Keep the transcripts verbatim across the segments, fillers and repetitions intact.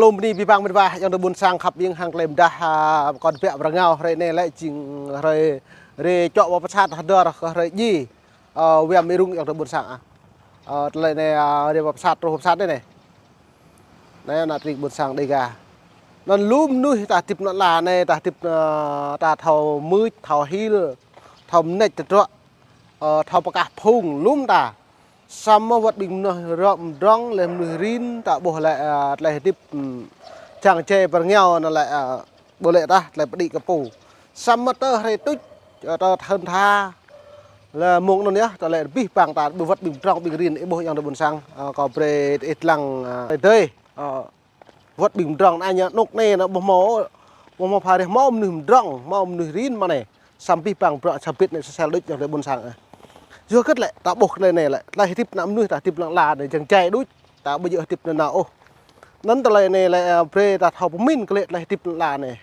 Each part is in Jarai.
Lŏm anai abih bang met wa, ayŏng adơi ƀôn sang khăp ƀing hăng tơlơi pơdah, a, kâo tơbiă pơ rơngiao hrơi anai lĕ jing hrơi, hrơi čŏk pơsat hơdơr kơ hrơi djai, ơ, wia Mi Rung ayŏng adơi ƀôn sang ah. Ơ, tơlơi anai, a, hrơi pơsat, truh pơsat anai anai. Anai, ană tring ƀôn sang Dêga. Anŭn lŏm mơnuih ta hơdip anŭn la anai, ta hơdip, ơ, ta thâo mưč, thâo hil, thâo mơneč tơdruă, ơ, thâo pơkah phung lŏm ta. Samơ̆ wơ̆t ƀing mơnuih rŏ mdrŏng, lĕ mơnuih rin, ta ƀuh lĕ, ơ, tơlơi hơdip, ưm, čang čai pơ rơngiao anŭn lĕ, ơ, ƀu lĕ tah, tơlơi pơđĭ kơ pô. Samơ̆ tơ hrơi tuč, ơ, tơ thơ̆n tha, lĕ mơ̆ng anŭn yơh, tơlơi abih bang ta, ƀu wơ̆t ƀing mdrŏng, ƀing rin, ih ƀuh ayŏng adơi ƀôn sang, ơ, kâo brơi ih lăng, ơ, tơlơi dơi, ơ, wơ̆t ƀing mdrŏng anai ñu anŭk anai ñu ƀu hmâo, ƀu hmâo pha reh, hmâo mơnuih mdrŏng, hmâo mơnuih rin mơ̆ng anai. Samơ̆ abih bang bruă sa bit anai sel đôč ayŏng adơi ƀôn sang ah. Yua hơget lĕ, ta ƀuh tơlơi anai lĕ, tơlơi hơdip ană mơnuih ta hơdip lăng la anai, jang jai đôč, ta ƀu djơ̆ hơdip nanao ôh. Anŭn tơlơi anai lĕ, ơ, brơi ta thâo pơmĭn kơ lĕ tơlơi hơdip anŭn la anai.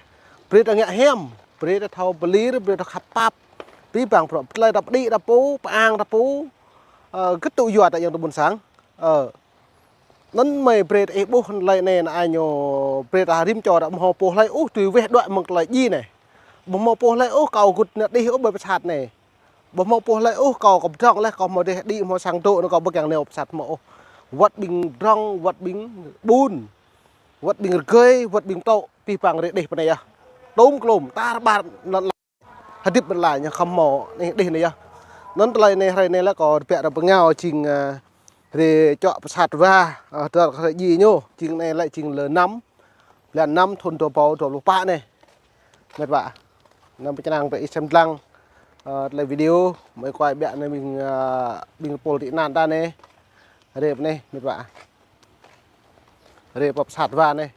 Brơi ta ngă hiam, brơi ta thâo pơlir, brơi ta khăp pap. Abih bang bruă, tơlơi ta pơđĭ ta pô, pơang ta pô, ơ, hơget tŭ yua ta ayŏng adơi ƀôn sang. Ơ. Anŭn mơi brơi ta ih ƀuh tơlơi anai anai ñu brơi ta rĭm čô ta ƀu hmâo pô hlơi ôh tui weh đuaĭ mơ̆ng tơlơi djai anai. Ƀu hmâo pô hlơi ôh kâo gŭt nao đih ôh ƀơi pơsat anai. Ƀu hmâo pô hlơi ôh kâo kơ pơdrŏng leh kâo hmâo reh đĭ hmâo sang dŏ anŭn kâo ƀu kiăng nao pơsat hmâo ôh. Wơ̆t ƀing mdrŏng, wơ̆t ƀing ƀun, wơ̆t ƀing rơgơi, wơ̆t ƀing tŏ, abih bang reh đih pơ anai yơh. Tŭm klŏm, tar ƀar anŭn la. Hơdip anŭn la ñu khŏm hmâo anai đih anai yơh. Anŭn tơlơi anai hrơi anai lĕ kâo tơbiă ră pơ rơngiao jing, ơ, hrơi čŏk pơsat wa, ơ, hơdơr kơ hrơi djai ñu, jing anai lĕ jing lơ năm, blan năm thun dua rơbâo dua pluh pă anai. Met wa. Anăm pơčrang brơi ih sem lăng, ơ, tơlơi video, mơi kuai ƀiă anai ƀing, ơ, ƀing pôl tị nạn ta anai. Hrơi pơ anai, met wa. Hrơi pơsat wa anai.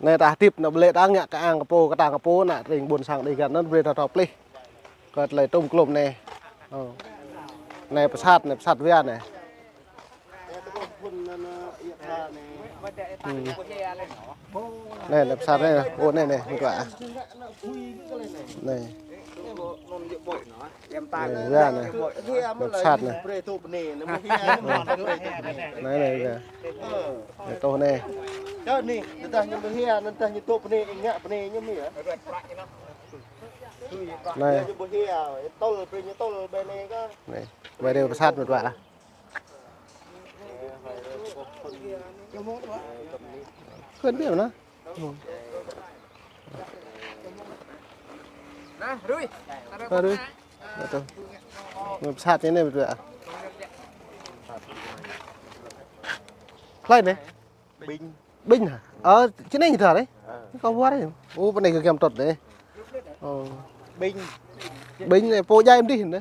Anai ta hơdip anŭn ƀu lĕ ta ngă kơ ang kơ pô, kơtang kơ pô, ană tring ƀôn sang Dêga anŭn brơi ta thâo pơplih. Kơ tơlơi tŭm klŏm anai. Ơ. Anai pơsat, anai pơsat wia anai. Hm. Anai, anai pơsat anai, ô anai anai, met wa. Anai. Anai, wia anai. Anai pơsat anai. Anai, anai, wia. Anai, tŏ anai. Čơ anai, tơdah ñu ƀu hia, tơdah ñu tŏ pơ anai, ngă pơ anai ñu mơ̆ yơh. Anai. Ñu ƀu hia, tŏl, brơi ñu tŏl ƀơi anai kơ. Anai, ƀơi anai pơsat met wa. Kơn biă mơ̆n. Nah, Rui. Ơ, Rui. Ơ, tui. Ngă pơsat anai met wa. Hlơi anai? Ƀing. Ƀing hă? Ơ, či anai ñu tơlơi. Ơ. Kâo ƀuh anai. Ô, pơ anai kơ giăm tŏt anai. Ơ. Ƀing. Ƀing anai pô djai mơ̆n dih anai.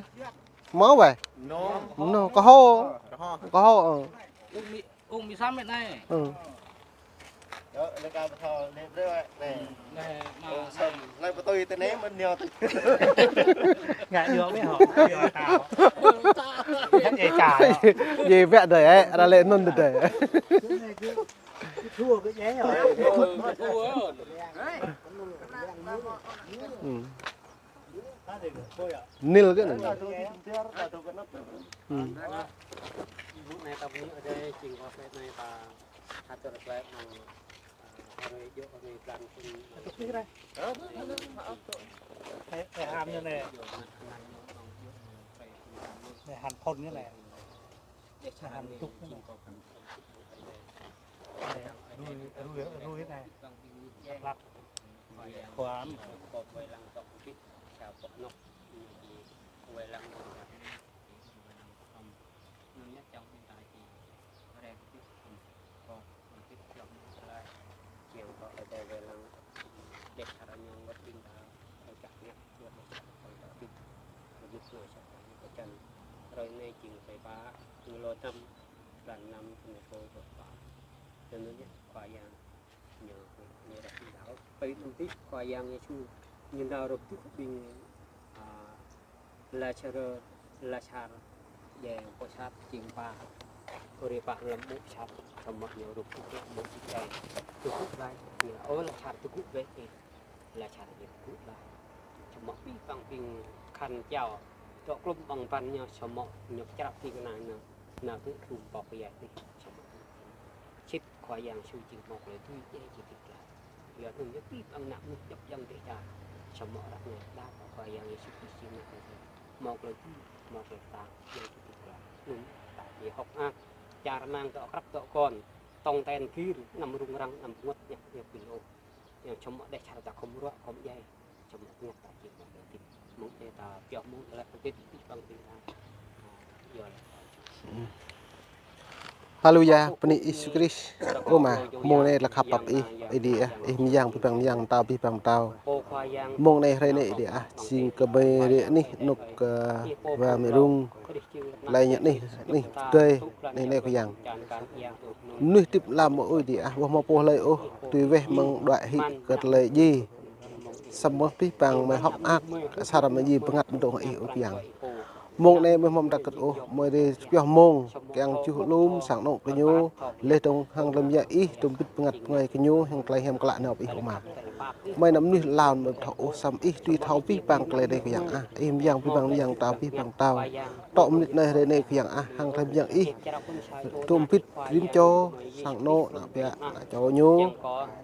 Hmâo weh? Nô. Nô, kâo hŏ. Kâo hŏ. Kâo hŏ, ơ. Ung Mi, ung Mi Sam met anai. Ơ. Yơh, anai kâo pơthâo anai brơi weh, anai. Anai, ma. Ung Sam, anai pơtui tơ anai mơ̆n ñu. Ngă yua mơ̆ hŏ, ngă yua ta. Ngă yua ta. Djai weh đơi, ơ, arăng lĕ anŭn đơi. Thua kơ djai hŏ. Thua. Hm. Nil kơ anŭn. Hm. Anai, anai, anai. Anai, han phŭn anai. Anai, han tŭk anai. Anai, rui, rui, rui anai. Lăp. Khua. Hrơi anai jing hrơi pă, mơ̆ng lơ năm, blan năm, thun dua rơbâo dua pluh pă. Tui anŭn yơh Khua Yang ñu, ñu ră anai đaŏ. Pơ anŭn tih Khua Yang Yêsu ñu nao rơtuh ƀing, a, Lazarơ, Lazar, djai pơsat jing pă. Hrơi pă lăm ƀu pơsat, samơ̆ ñu rơtuh ƀu djai. Tơgŭ laih, ñu, ơ Lazar tơgŭ weh ih. Lazar ñu tơgŭ laih. Samơ̆ abih bang ƀing khăn jao, dŏ klŭm ƀơ̆ng ƀăn ñu samơ̆ ñu črăp ƀing anai ñu, anai tŭ tum pŏk yai tih samơ̆. Sĭt Khua Yang Yêsu jing hmâo tơlơi dưi djai či hơdip glaĭ. Yua anŭn yơh abih bang ană mơnuih djŏp djăng dêh čar. Samơ̆ ră anai đaŏ kơ Khua Yang Yêsu Krist jing ană Adai. Hmâo tơlơi dưi, hmâo tơlơi kơtang, djai či hơdip glaĭ. Anŭn ta či hơ̆k mơak, čar rơmang dŏ krăp dŏ kŏn, tong ten gir, anăm rŭng răng, anăm rơngot ñăp ñăp ƀing ôh. Yang čơmă dêh čar ta khŏm ruă, khŏm djai. Čơmă ñăp ta či hmâo tơlơi hơdip. Mơ̆ng anai ta pioh mơ̆ng tơlơi hơdip abih bang ƀing ta. Yua lĕ. Haleluya, bơni Yêsu Krist. Ơ Ama, mông anai lăk khăp pap Ih, Ih Adai ah, Ih mơyang abih bang mơyang, Pơtao abih bang pơtao. Mông anai hrơi anai Ih Adai ah, jing kơ ƀơi rĭ anih anŭk kơ wa mơ̆ rŭng, laih anŭn anih, anih tơgơi, anih anai Khua Yang. Mơnuih hơdip lăm mơ̆ Ih Adai ah, ƀu hmâo pô hlơi ôh, tui weh mơ̆ng đuaĭ hĭ kơ tơlơi djai. Samơ̆ abih bang mơi hơ̆k mơak, asar mơi djai bơngăt mơ̆ng dŏ hăng Ih ơ Khua Yang. Mông anai mơi hmâo mơta kơ̆t ôh, mơi rai pioh mông, kiăng čuh lŏm sang anŏ kơ ñu, laih dơ̆ng hăng tơlơi mơyang Ih, tơm bit bơngăt bơngơi kơ ñu, hăng tơlơi hiam klă nao Ih ơ Ama. Mơi anăm mơnuih lăm mơi ƀu thâo ôh, samơ̆ Ih tui thâo abih bang tơlơi anai Khua Yang ah. Ih mơyang abih bang mơyang, Pơtao abih bang pơtao. Tŏ mơnit anai hrơi anai Khua Yang ah, hăng tơlơi mơyang Ih. Tơm bit rĭm čô, sang anŏ, ană ƀă, ană čô ñu.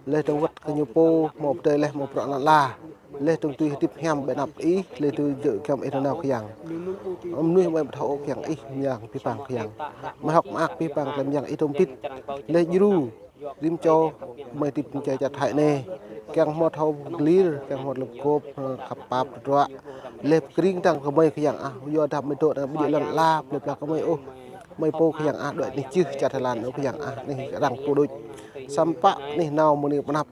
Laih dơ̆ng wơ̆t kơ ñu pô, hmâo pơdơi laih hmâo bruă lăn ala. Laih dơ̆ng tui hơdip hiam ƀơi anăp Ih, laih dơ̆ng djơ̆ giăm Ih nanao Khua Yang. Mơnuih mơi ƀu thâo ôh Khua Yang, Ih mơyang abih bang Khua Yang. Mơi hơ̆k mơak abih bang tơlơi mơyang Ih tơm bit. Laih djru, rĭm čô, mơi hơdip rĭm čô čar Thái anai. Kiăng hmâo thâo glir, kiăng hmâo tơlơi pơgop, khăp pap tơdruă. Laih pơkring tăng kơ mơi Khua Yang ah, yua dah mơi dŏ anai ƀu djơ̆ lăn ala, plơi pla kơ mơi ôh. Mơi pô Khua Yang ah, đuaĭ anih čih čar Thái Lan ôh Khua Yang ah, anih arăng pô đôč. Samơ̆ pă anih nao mơ̆ng anai pơ anăp.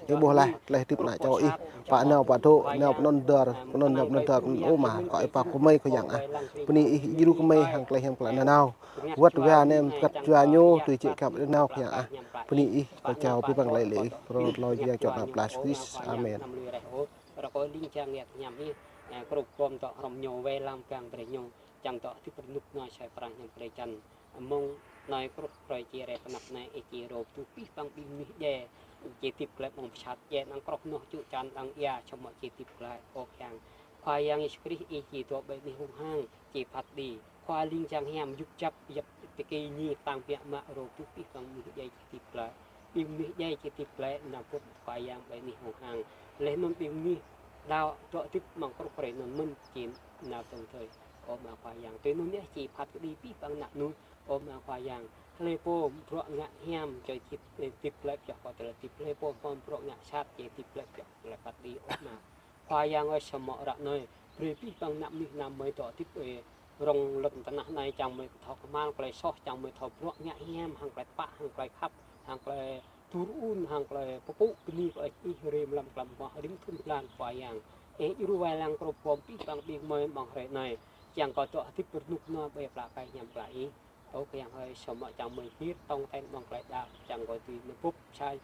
Ih ƀuh laih, tơlơi hơdip ană čô Ih, pă nao pă dŏ, nao pơ anŭn dơr, pơ anŭn nao pơ anŭn dơr, pơ anŭn ôh Ama, kâo ih pap kơ mơi Khua Yang ah. Bơni Ih djru kơ mơi hăng tơlơi hiam klă nanao. Wơ̆t wa anai mơngăt jua ñu, tui jĕ kăm nanao Khua Yang ah. Bơni Ih, kâo jao abih bang tơlơi lĕ Ih, pơrô tơlơi Yang čŏt anăp Yêsu Krist. Amen. Rơkâo ling jang ngă hiam Ih, krup gom dŏ hrŏm ñu wai lăng kiăng brơi ñu, čang dŏ hơdip rơnŭk rơnua sai Prăng hiam klei čan. Mơ̆ng anai kruh hrơi či rai pơ anăp anai, Ih či rô tuh abih bang ƀing mơnuih djai, či hơdip glaĭ mơ̆ng pơsat djai, năng kroh noh čŭ čan, năng ia čơmă či hơdip glaĭ, ơ Khua Yang. Khua Yang Yêsu Krist, Ih či dŏ ƀơi anih hung hăng, či phat kơđi. Khua ling jang hiam, yŭk jăp, yăp tơkê ñi tang biă mă, rô tuh abih bang mơnuih djai či hơdip glaĭ. Ƀing mơnuih djai či hơdip glaĭ, nao bưp Khua Yang ƀơi anih hung hăng. Laih anŭn ƀing mơnuih đaŏ dŏ hơdip amăng kruh hrơi anŭn mơ̆n či nao tơ̆ng tơi. Ơ Ama Khua Yang, tui anŭn yơh či phat kơđi abih bang ană mơnuih. Ơ Ama Khua Yang, hlơi pô bruă ngă hiam, či hơdip, hơdip glaĭ pioh kơ tơlơi hơdip. Hlơi pô hmâo bruă ngă sat, či hơdip glaĭ pioh tơlơi phat kơđi, ơ Ama. Khua Yang ơi, samơ̆ ră anai, brơi abih bang ană mơnuih anăm mơi dŏ hơdip, ơ, rŏng lŏn tơnah anai čang mơi thâo kơhmal tơlơi soh, čang mơi thâo bruă ngă hiam, hăng tơlơi tơpă, hăng tơlơi khăp, hăng tơlơi tur un, hăng tơlơi pơpŭ bơni kơ Ih, Ih rim lăm klăm mơ̆ rĭm thŭn blan Khua Yang. Ih djru wai lăng krup gom abih bang ƀing mơi amăng hrơi anai. Čang kơ dŏ hơdip rơnŭk rơnua ƀơi pla kai hiam klă Ih. Ơ Khua Yang hơi, samơ̆ čang mơi hơdip tong ten amăng tơlơi đaŏ, čang kơ tui nao bưp sai.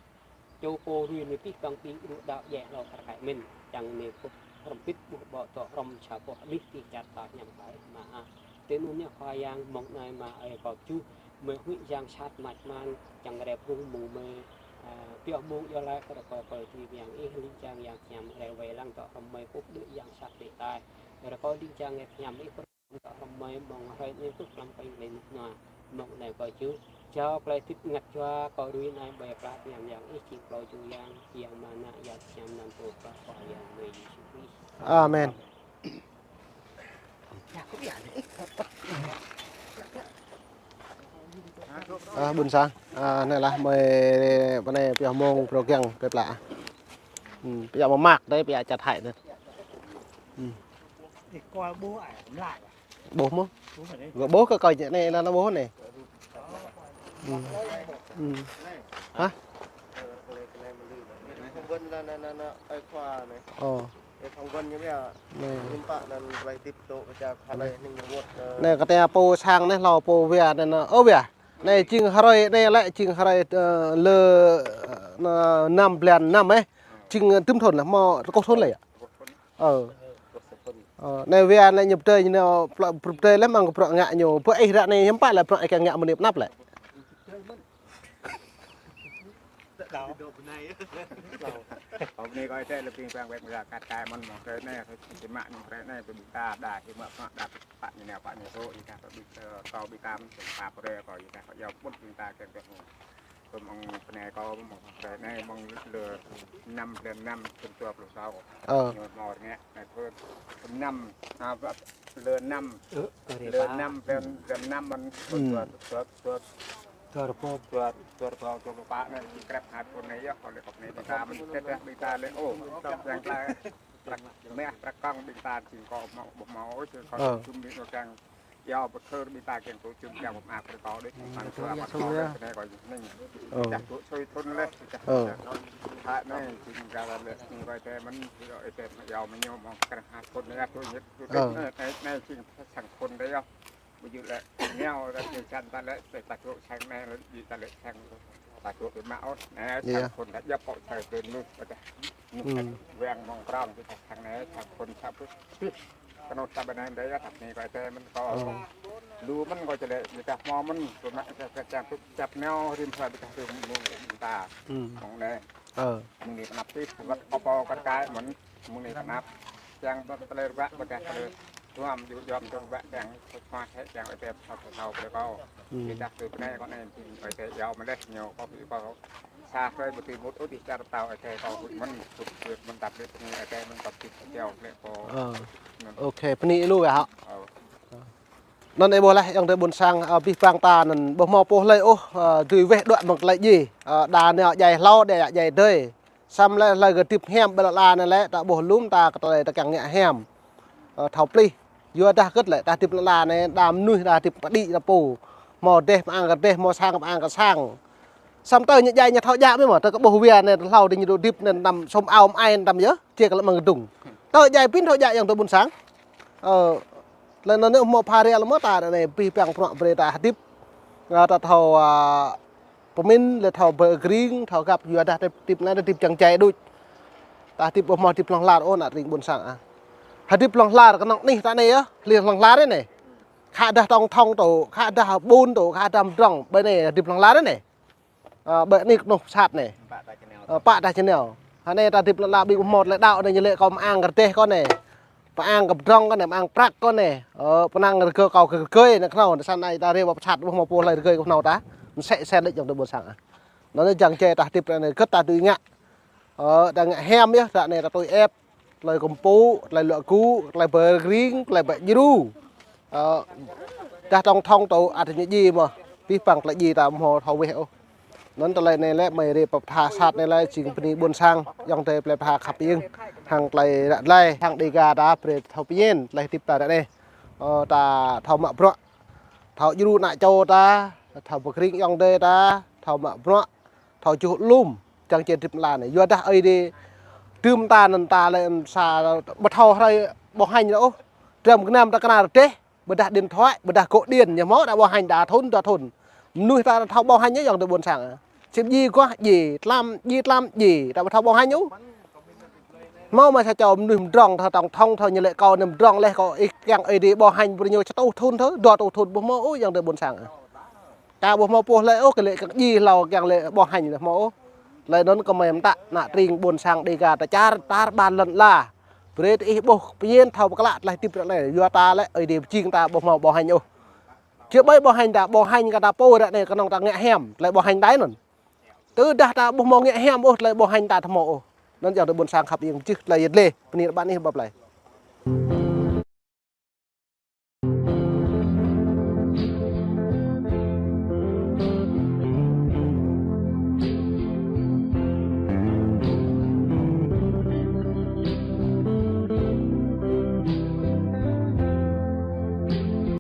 Čô pô rui nao abih bang ƀing djru đaŏ djai hlâo kar kaĭ mĭn, čang nao bưp hrŏm bit ƀuh ƀô̆ dŏ hrŏm sa boh anih ti čar ta hiam klă Ama ah. Tui anŭn yơh Khua Yang, mơ̆ng anai Ama ơi, kâo čuh mơi huĭ yang sat mač man, čang rai prung mơ̆ng mơi, a, pioh mơ̆ng yua laĭ kơ rơkơi kơ tui Yang Ih ling jang Yang hiam rai wai lăng dŏ hrŏm mơi kŭp đuaĭ yang sat đĭ tai. Rơkơi ling jang Yang hiam Ih Dŏ hrŏm mơi mơ̆ng hrơi anai truh lăm pơ̆ng lĕ nŭk nua. Mơ̆ng anai kâo čuh. Jao tơlơi hơdip ngăt jua kâo rui anai ƀơi plah hiam Yang Ih či klâo jua Yang, Yang mơnă Yang hiam anăn tơpă Khua Yang mơi Yêsu Krist. Amen. A, ƀuôn sang. A, anai lah mơi pơ anai pioh mông pơrô kiăng pơplah. Ư, pioh mơ̆ măk dêh, pioh čăt hăi dêh. Ư. Ih, kâo ƀuh ai mlai. Ƀuh mơ̆? Ƀuh anai. Gơ̆ ƀuh kơ kâo jĕ anai, anŭn ƀuh anai. Ư. Ư. Hă? Ơ. Anai. Anai kơ tơlơi pô sang anai, hlâo pô wia anai, anŭn. Ơ wia. Anai jing hrơi anai lĕ, jing hrơi, ơ, lơ, ơ, năm blan năm, ơ. Jing, ơ, tơm thŭn lĕ, hmâo rơkâo thŭn lĕ yơh. Ơ. Ơ, anai wia anai ñu pơdơi ñu nao, pla-, pơdơi lĕ mơ̆ng kơ bruă ngă ñu. Pơ ih ră anai hiư̆m pă lĕ bruă ih kiăng ngă mơ̆ng anai pơanăp lĕ. Hôm nay kâo ih lĕ ƀing pang wĕt mơ̆ kat kai mơ̆n mơ̆ kơ anai, či mă ñu kơ anai, ƀing ta đa, či mă pă đa, pă ñu nao, pă ñu tŭ, ih kah ƀing, ơ, kâo ƀing ta mơ̆n, pă pơrê kâo, ih kah kâo yua pŭn ƀing ta kiăng kơ Mơ̆ng pơnai kâo mơ̆ng pơnai anai mơ̆ng lơ năm, lơ năm, thun dua pluh klâo. Ơ. Ñu mơ̆ng rơngiă anai thun năm, a, lơ năm, lơ năm, lơ, lơ năm mơ̆n, thun dua, dua, dua, dua rơbâo, dua, dua rơbâo dua pluh pă anai, či krep hăt thun anai yơh, kâo lĕ kâo pơnai ƀing ta mơ̆n, tơdah ƀing ta lĕ, ô, yang ta, prăk meh, prăk kông ƀing ta, jing kâo hmâo, ƀu hmâo, či kâo jum ƀing kâo kiăng Yua pơthâo ƀing ta kiăng tŭ jum kiăng pơmă brơi kâo đôč, mơ̆ng sua mă kâo đôč, anai kâo jing ning. Dah tŭ sui thun leh, dah. Hă anai jing kơ leh ni kâo ite mơ̆n, ite mă yua mơ̆ ñu mơ̆ng kreh hăt thun leh, tŭ ñit, tŭ đôč anai, anai, anai jing sang thun đôč yơh. Ƀu djơ̆ leh, neo leh, jing čan ta leh, ta tŭ sang anai leh, jing ta leh sang, ta tŭ ƀu mă ôh, anai sang thun đôč yơh, pŏk sang thun lu, ƀôdah. Wang mơ̆ng krong, ƀôdah sang anai, sang thun, sang thun. Kơnơ̆ng ta ƀơi anai dêh, ta pơni kâo ite mơ̆n kâo. Lu mơ̆n kâo čơlĕ, ƀôdah hmâo mơ̆n, tơma kơ, kơ čang tŭ čăp neo, rĭm hrơi ƀôdah rĭm mơ̆ng ta. Mơ̆ng anai. Mơ̆ng anai pơnăp tih, wăt kâo pô kơ kai mơ̆n, mơ̆ng anai pơnăp. Čang ƀơ̆t tơlơi ruă, ƀôdah tơlơi duăm, ju duăm tơlơi ruă, čang sua hĕ, čang ite pơthâo pơthâo brơi kâo. Ƀôdah tui pơnai kâo anai, tui ite yua mơ̆n leh, ñu kâo ƀu kâo Sa hrơi ƀu tui mŭt ôh, dih čar pơtao ite kâo hŭt mơ̆n, hŭt hŭt mơ̆n tap lĕ tơngi ite mơ̆n tap tip keo lĕ kâo. Ơ. Anŭn. Ôkê, bơni lu yơh hă. Ơ. Anŭn ih ƀuh laih, ayŏng adơi ƀôn sang, ơ, abih bang ta anŭn ƀu hmâo pô hlơi ôh, ơ, dưi weh đuaĭ mơ̆ng tơlơi djai, ơ, đa nao djai hlâo, đa djai adơi. Samơ̆ lĕ hlơi kơ hơdip hiam ƀơi lŏn ala anai lĕ, ta ƀuh lŏm ta kơ tơlơi ta kiăng ngă hiam. Ơ, thâo pơplih. Yua dah hơget lĕ, ta hơdip lŏn ala anai, đa mơnuih đa hơdip pơđĭ ta pô. Hmâo rơdêh pơang kơ rơdêh, hmâo sang pơang kơ sang. Samơ̆ tơ ñu djai ñu thâo djă mơ̆n mơ̆, tơ kơ ƀuh wia anai, tơ hlâo đĭ ñu dŏ hơdip anai, tơnăm sum ao mơai tơnăm yơh, či kơ lĕ mơ̆ng kơdŭng. Tơ djai pin thâo djă ayŏng adơi ƀôn sang. Ơ, lĕ anŭn anai hmâo pha ria lĕ mơ̆ ta anai, abih bang bruă brơi ta hơdip. Ơ, ta thâo, ơ, pơmĭn, lĕ thâo bơ kring, thâo găp, yua dah hơdip anai hơdip čang čai đôč. Ta hơdip ƀu hmâo hơdip hlŏng lar ôh, ană tring ƀôn sang ah. Hơdip hlŏng lar kơnơ̆ng anih ta anai yơh, hli hlŏng lar anai. Khă dah tŏng thŏng tŭ, khă dah ƀun tŭ, khă dah mdrŏng, ƀơi anai hơdip hlŏng lar anai. Ơ, ƀơi anih kơnơ̆ng pơsat anai. Ơ, pă dah čơneo. Hă anai ta hơdip lĕ ƀu hmâo tơlơi đaŏ anai, ñu lĕ kâo mơang kơ rơdêh kâo anai. Pơang kơ mdrŏng kâo anai, mơang prăk kâo anai. Ơ, pơnăng rơgơi kâo kơ rơgơi anai kơnơ̆ng, tơ sang anai ta rê ƀă pơsat ƀu hmâo pô hlơi rơgơi kơ kơnơ̆ng ta. Mơsĕ sen đôč ayŏng adơi ƀôn sang ah. Anŭn anai čang čai ta hơdip anai hơget ta dưi ngă. Ơ, ta ngă hiam yơh, ta anai ta tui ĕp. Tơlơi kơmpŭ, tơlơi luă gŭ, tơlơi bơ kring, tơlơi bă djru. Ơ, dah tŏng thŏng tŭ ăt ñu djai mơ̆. Abih bang tơlơi djai ta ƀu hmâo thâo weh ôh. Anŭn tơlơi anai lĕ mơi rê pơpha sat anai lĕ jing bơni ƀôn sang, ayŏng adơi plơi pha khăp iêng. Hăng tơlơi ră tơlơi, hăng Dêga ta brơi thâo pơñen, tơlơi hơdip ta ră anai. Ơ, ta thâo mă bruă. Thâo djru ană čô ta, thâo bơ kring ayŏng adơi ta, thâo mă bruă. Thâo čuh lŏm, čang čai hơdip lăn anai. Yua dah Ơi Adai dưm ta anŭn ta lĕ sa ƀu thâo hrơi ƀơ̆ng hanh ôh. Dram gơnam ta kơna rơdêh, ƀôdah điện thoại, ƀôdah gọi điện, ñu hmâo đa ƀơ̆ng hanh đa thun, đa thun. Mơnuih ta thâo ƀơ̆ng hanh yơh ayŏng adơi ƀôn sang. Sĭt djai kơkuh djai, tlam, djai tlam djai, ta ƀu thâo ƀơ̆ng hanh ôh. Hmâo mơ̆ sa čô mơnuih mdrŏng, thâo tŏng thŏng, thâo ñu lĕ kâo anai mdrŏng leh, kâo ih kiăng Ơi Adai ƀơ̆ng hanh brơi ñu sa rơtuh thun thơ, dua rơtuh thun, ƀu hmâo ôh ayŏng adơi ƀôn sang. Ta ƀu hmâo pô hlơi ôh, kơ lĕ kiăng djai hlâo, kiăng lĕ ƀơ̆ng hanh lĕ hmâo ôh. Tơlơi anŭn kơmơi mơtă, ană tring ƀôn sang Dêga ta čar, tar ƀar lŏn ala. Brơi tơ ih ƀuh pơñen thâo pơklă tơlơi hơdip ră anai, yua ta lĕ Ơi Adai pơjing ta ƀu hmâo ƀơ̆ng hanh ôh. Či ƀơi ƀơ̆ng hanh ta, ƀơ̆ng hanh kơ ta pô ră anai kơnơ̆ng ta ngă hiam, tơlơi ƀơ̆ng hanh ta anŭn. Tơdah ta ƀu hmâo ngă hiam ôh, tơlơi ƀơ̆ng hanh ta ƀu hmâo ôh. Anŭn ayŏng adơi ƀôn sang khăp iêng jih tơlơi yet lĕ, bơni rơbat anih ƀă plơi.